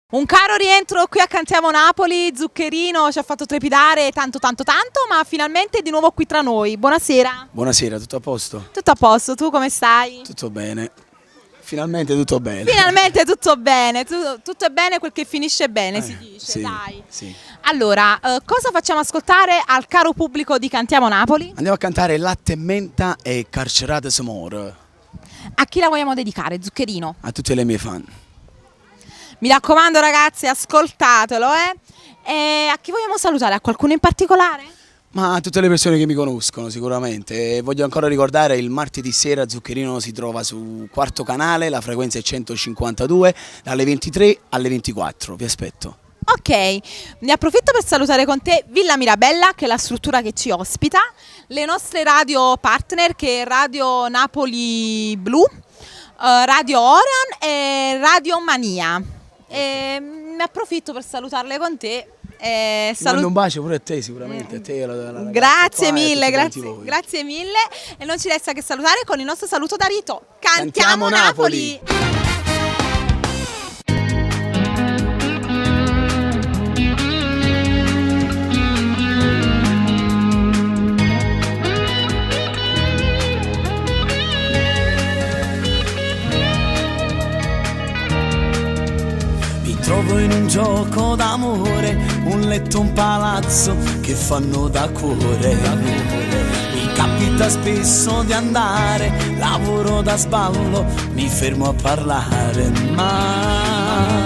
Un caro rientro qui a Cantiamo Napoli, Zuccherino ci ha fatto trepidare tanto tanto tanto, ma finalmente è di nuovo qui tra noi. Buonasera. Buonasera, tutto a posto? Tutto a posto, tu come stai? Tutto bene. Finalmente tutto bene. Finalmente tutto bene, tutto è bene quel che finisce bene, si dice, sì, dai. Sì. Allora, cosa facciamo ascoltare al caro pubblico di Cantiamo Napoli? Andiamo a cantare Latte e menta e Carcerate se more. A chi la vogliamo dedicare, Zuccherino? A tutte le mie fan. Mi raccomando ragazzi, ascoltatelo, eh. E a chi vogliamo salutare? A qualcuno in particolare? Ma a tutte le persone che mi conoscono sicuramente. E voglio ancora ricordare il martedì sera Zuccherino si trova su quarto canale, la frequenza è 152, dalle 23 alle 24. Vi aspetto. Ok, ne approfitto per salutare con te Villa Mirabella, che è la struttura che ci ospita, le nostre radio partner che è Radio Napoli Blu, Radio Orion e Radio Mania. E ne approfitto per salutarle con te. E Ti mando un bacio pure a te sicuramente, a te e alla ragazza Grazie qua e a mille, tutti quanti grazie, voi. grazie mille. E non ci resta che salutare con il nostro saluto da rito. Cantiamo, Cantiamo Napoli. Napoli. Mi trovo in un gioco d'amore, un letto, un palazzo che fanno da cuore. Mi capita spesso di andare, lavoro da sballo, mi fermo a parlare, ma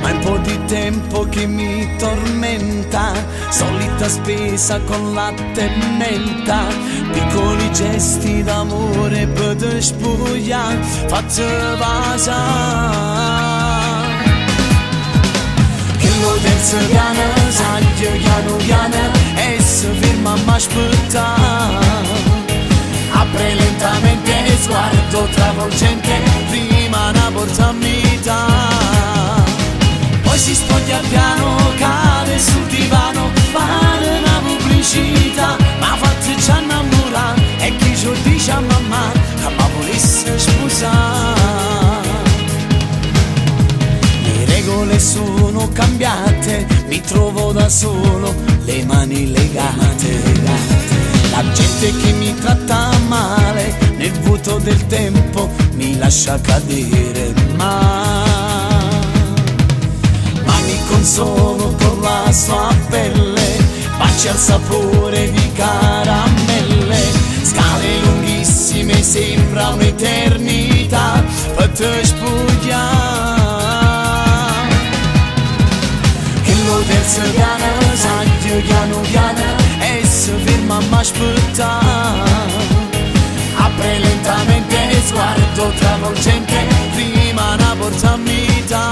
è un po' di tempo che mi tormenta, solita spesa con latte e menta, piccoli gesti d'amore per te spogliare, fate vasare. Che lo terzo piano, saglia piano piano e si ferma a m'aspettare. Apre lentamente sguardo travolgente, prima una porta a metà. Poi si spoglia piano, cade sul divano, pare una pubblicità, ma fatti già innamorare, e chi ce lo dice a mamma, che mi volesse sposare. Le regole sono cambiate, mi trovo da solo, le mani legate. La gente che mi tratta male, nel vuoto del tempo mi lascia cadere, ma mi consolo con la sua pelle, baci al sapore di caramelle, scale lunghissime sembra un'eternità, per te spogliare. Che lo terzo piano, saglia piano piano e si ferma a m'aspettare. Apre lentamente sguardo travolgente, prima una porta a metà.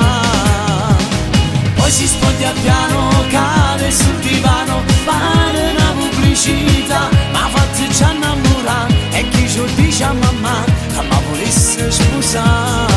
Poi si spoglia piano, cade sul divano, pare una pubblicità, ma fatti già innamorare, e chi ce lo dice a mamma, che mi volesse sposare.